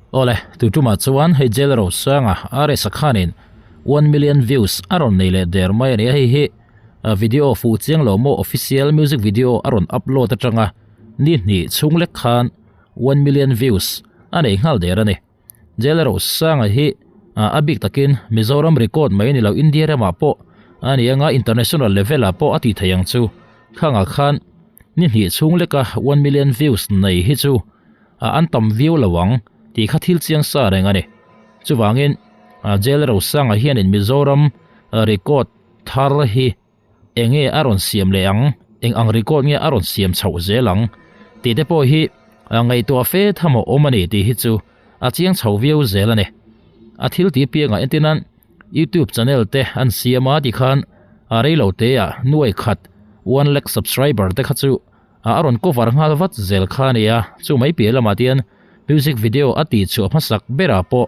Awle, tuitumah chuan hei Jail Rosanga RS a khanin one million views a rawn nei leh der mai a ni a, hei hi video fuh chiang lo maw official music video a rawn upload atanga ni hnih chhung lek khan one million views a nei nghal der a ni. Jail Rosanga hi a bik takin Mizoram record mai a ni lo, India ramah pawh a ni anga international level ah pawh a ti thei ang chu. Khangah khan ni hnih chhung leka one million views nei hi chu a an tam viau lo ang tih kha thil chiang sa reng a ni. Chuvangin Jail Rosanga hianin Mizoram record thar hi eng nge a rawn siam leh ang, eng ang record nge a rawn siam chhoh zel ang tih te pawh hi ngaihtuah fe tham a awm a ni tih hi chu a chiang chho viau zel a ni. A thil tih piangah entirnan YouTube channel te an siam a tikhan a reilo teah nuai khat one lakh subscriber te kha chu a rawn cover nghal vat zel kha a ni a, chu mai piah lamah tian music video a tih chhuah hmasak berah pawh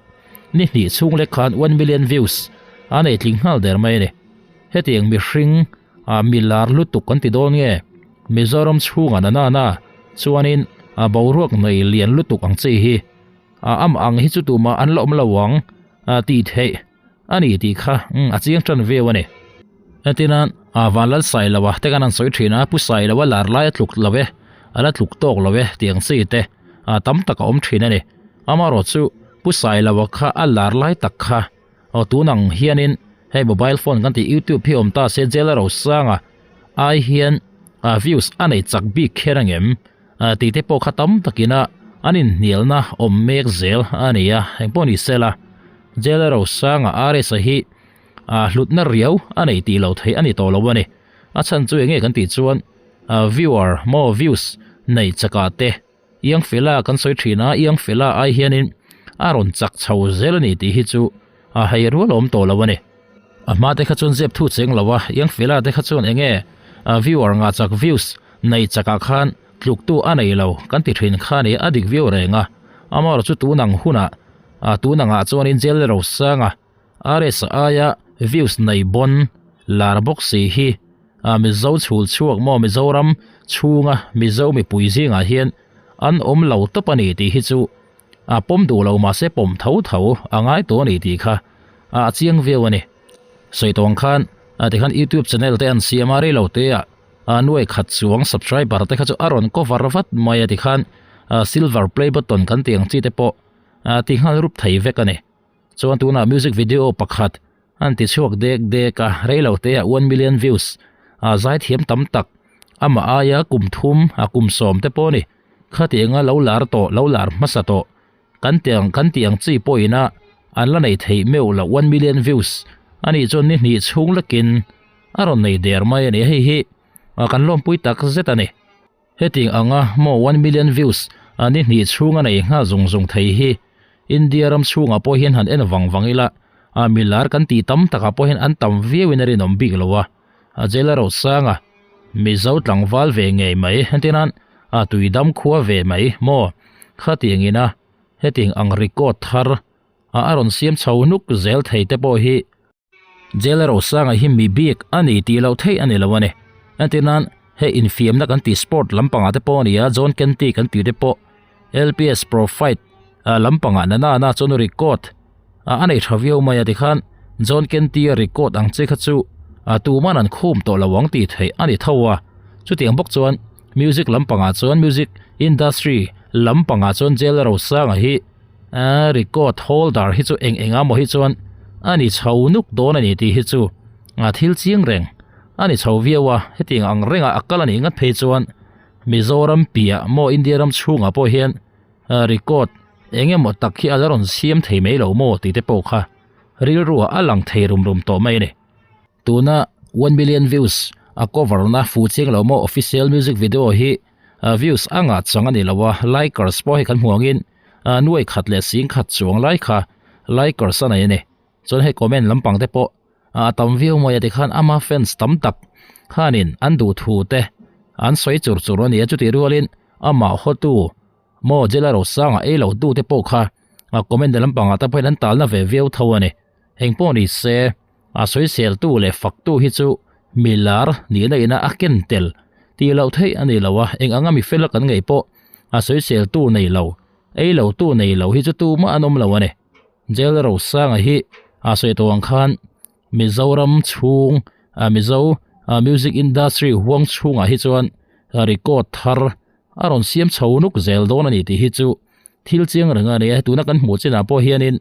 ni hnih chhung lek khan one million views a nei tling nghal der mai a ni. Hetiang mihring ah milar lutuk kan ti dawn nge? Mizoram chhungah na nana chuanin a boruak nei lian lutuk ang chi hi a am ang hi chu tumah an la awm lo ang tih theih a ni tih kha a chiang tan viau a ni. Entirna a van lal sai lo a te khan an sawi thin a, pu sai lo a lar lai a tluk lo e, a la tluk tawk lo e tih ang chi te a tam tak a awm thin a ni. Amaherawh chu pu sai lo a kha a lar lai tak kha aw tun ang hianin hei mobile phone kan tih youtube hi awm ta se jail a rosang a ai hian a views a nei chak bik kher angem tih te pawh kha tam takin a an inhnialna awm mek zel a ni a engpawh ni sela jail a rosanga RS a hi a hlutna riau a nei tih loh theih a ni tawh lo a ni a chhan chu enge kan tih chuan viewer maw views nei chakah te Iang fela kan sawi thin a, iang fela ai hianin a rawn chak chho zel a ni tih hi chu a hei rual awm tawh lo a ni. A hma te kha chuan zep thu cheng lo a, iang fela te kha chuan enge viewer ngah chak views nei chakah khan tluktu a nei lo kan ti thin kha ni a dik viau reng a, amaherawhchu chu tunang hunah tunangah chuanin jail rosanga RS aia views nei bawn lar bawk si hi a Mizo chhul chhuak maw Mizoram chhunga Mizo mipui zingah hian an awm lo tawp a ni tih hi chu a pawm duh lo mahse pawm tho tho a ngai tawh a ni tih kha a chiang viau a ni. Sawi tawng khan tikhan YouTube channel te an siam a reilo te ah a nuai khat chuang subscriber te kha chu a rawn cover vat mai a tikhan silver play button kan tih ang chi te pawh ti nghal rup thei vek a ni. Chuan tunah music video pakhat an ti chhuak dek dek a, reilo te ah one million views a zaithiam tam tak amah aia kum thum a kum sawm te pawh a ni. Khatianga lo lar tawh lo lar hmasa tawh kan ti ang kan tih ang chi pawhin a an la nei theih meuh loh one million views a nih chuan ni hnih chhung lekin a rawn nei der mai a ni. Hei hi kan lawmpui tak zet a ni. Hetiang anga maw one million views a ni hnih chhunga nei nghal zung zung thei hi India ram chhungah pawh hian han en vang vang ila a milar kan tih tam takah pawh hian an tam viauin a rinawm bik lo a, a jail a rosanga Mizo tlangval ve ngei mai hetinan a tuidam khua ve mai maw khatiang ina hetiang ang record thar a a rawn siam chho nuk zel thei te pawh hi Jail Rosanga hi mi bik a ni tih loh theih a ni lo a ni. Entir nan, hei infiamna kan tih sport lampangah te pawh a ni a, John Kenty kan tih te pawh LPS Pro Fight lampangah na na na chuan record a nei tha viau mai a tikhan John Kenty a record ang che kha chu tuman an khum tawh lo ang tih theih a ni tho a. Chutiang bawk chuan music lampangah chuan music industry lampangah chuan Jail Rosanga hi A record holder hi chu eng eng a maw hi chuan a ni chho nuk dawn a ni tih hi chu a thil chiang reng a ni chho viau a, hetiang ang renga a kal a nih ngat phei chuan Mizoram piah maw India ram chhungah pawh hian record eng emaw tak hi a la rawn siam thei mai lo maw tih te pawh kha rilruah a lang thei rum rum tawh mai a ni. Tuna one million views a cover na fu chiang lo maw official music video hi views a ngah chang a ni lo a, likers pawh hei kan hmu angin nuai khat leh sing khat chuang lai kha likers a nei a ni. Chuan hei comment lampang te pawh a tam viau mai a tikhan ama fans tam tak khanin an duh thu te an sawi chur chur a ni a, chutih rualin amah hawtu maw Jela Rosanga ei lo tu te pawh kha comment lampangah te pawhin an talna ve viau tho a ni. Engpawh ni se a sawiseltu leh faktu hi chu milar nihna ina a ken tel tih loh theih a ni lo a, eng anga mi fela kan ngei pawh a sawiseltu nei lo. Ei lo tu nei lo hi chu tumah an awm lo a ni. Jail Rosanga hi a sawi tawh ang khan Mizoram chhung ah Mizo ah music industry huang chhungah hi chuan record thar a rawn siam chho nuk zel dawn a ni tih hi chu thil chiang reng a ni a. Tuna kan hmuh chinah pawh hianin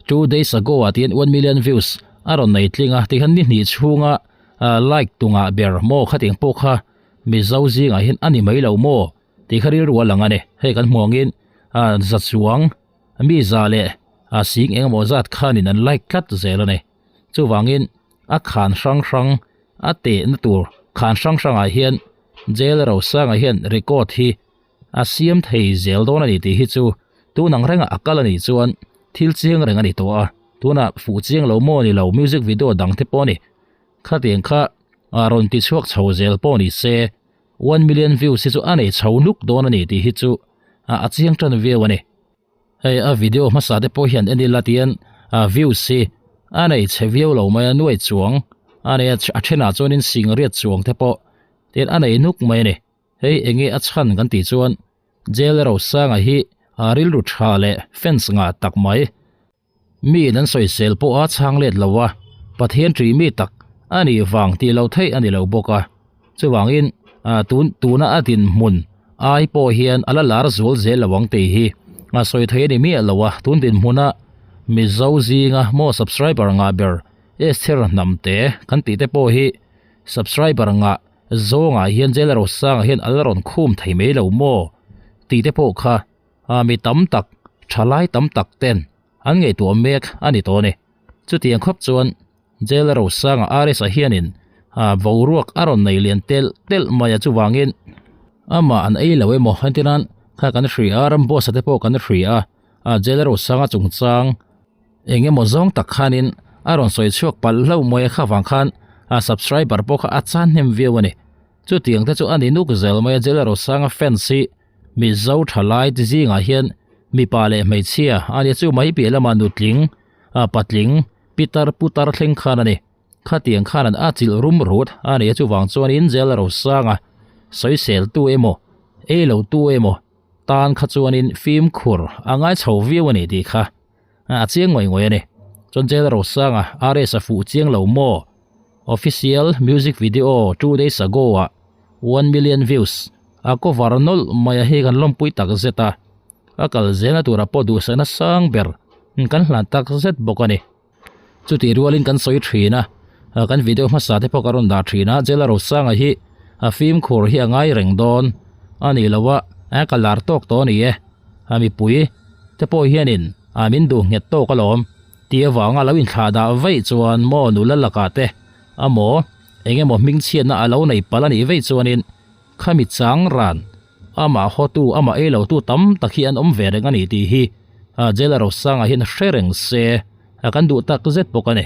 Two days ago ah tihian one million views a rawn nei tling a, tikhan ni hnih chhunga like tungah ber maw khatiang pawh kha Mizo zingah hian a ni mai lo maw tih kha rilru a lang a ni. Hei kan hmuh angin za chuang mi za leh sing eng emaw zat khanin an like tlat zel a ni. Chuvangin a khan hrang hrang a tehna tur khan hrang hrangah hian Jail Rosanga hian record hi A siam thei zel dawn a ni tih hi chu tun ang rengah a kal a nih chuan thil chiang reng a ni tawh a, tunah fuh chiang lo maw ni lo music video dang te pawh a ni. Khatiang kha a rawn ti chhuak chho zel pawh ni se 1 million views hi chu a nei chho nuk dawn a ni tih hi chu a chiang tan viau a ni. Hei a video hmasa te pawh hian en ila tihian a views hi a nei chhe viau lo mai a nuai chuang a nei a a thenah chuanin sing riat chuang te pawh tihian a nei nuk mai a ni. Hei enge a chhan kan tih chuan Jail Rosanga hi a rilru tha leh fans ngah tak mai. Miin an sawisel pawh a chhang let lo a, Pathian ṭih mi tak a nih vang tih lo theih a ni lo bawk a. Chuvangin tun tuna a dinhmun ai pawh hian a la lar zual zel lo ang tih hi a sawi thei a ni miah lo a, tun dinhmuna Mizo zinga maw subscriber ngah ber Esther Hnamte kan tih te pawh hi subscriber ngah Zawngah hian Jail Rosanga hian a la rawn khum thei mai lo maw? tih te pawh kha mi tam tak, thalai tam tak ten an ngaihtuah mek a ni tawh a ni. Chutiang khawp chuan Jail Rosanga RS-a hianin boruak a rawn nei lian telh telh mai a, chuvangin amah an ei lo emaw entirnan kha kan hria a, Ramboss-a te pawh kan hria a, Jail Rosanga chungchang Eng emaw zawng tak khanin a rawn sawi chhuak palh hlauh mai a kha vang khan a subscriber pawh kha a chan hnem viau a ni. Chutiang te chu a ni nuk zel mai a Jela Rosanga fans hi Mizo thalai ti zingah hian mipa leh hmeichhia a nia chu mai piah lamah nutling, patling, pitar putar thleng khan a ni. Khatiang khan an atchilh rum rut a nia chuvang chuanin Jela Rosanga sawisel tu emaw ei lo tu emaw tan kha chuanin fimkhur a ngai chho viau a ni tih kha A chiang ngawih ngawih a ni. Chuan Jail Rosanga RS a fuh chiang lo maw? Official music video 2 days ago ah 1 million views a cover nawlh mai a hei kan lawmpui tak zet a. A kal zelna turah pawh duhsakna sang ber kan hlan tak zet bawk a ni. Chutih rualin kan sawi thin a, kan video hmasa te pawh ka rawn dah thin a, Jail Rosanga hi a fimkhur hi a ngai reng dawn a ni lo a, ka lar tawk tawh a ni e, mipui te pawh hianin min duh nghet tawk alawm tih avanga lo inthlah dah vaih chuan maw nula lakah te amaw eng emaw hmingchhiatna a lo nei palh a nih vaih chuanin khami chang ran amah hawtu amah ei lotu tam tak hi an awm ve reng a ni tih hi Jail Rosanga hian hre reng se. A kan duh tak zet bawk a ni.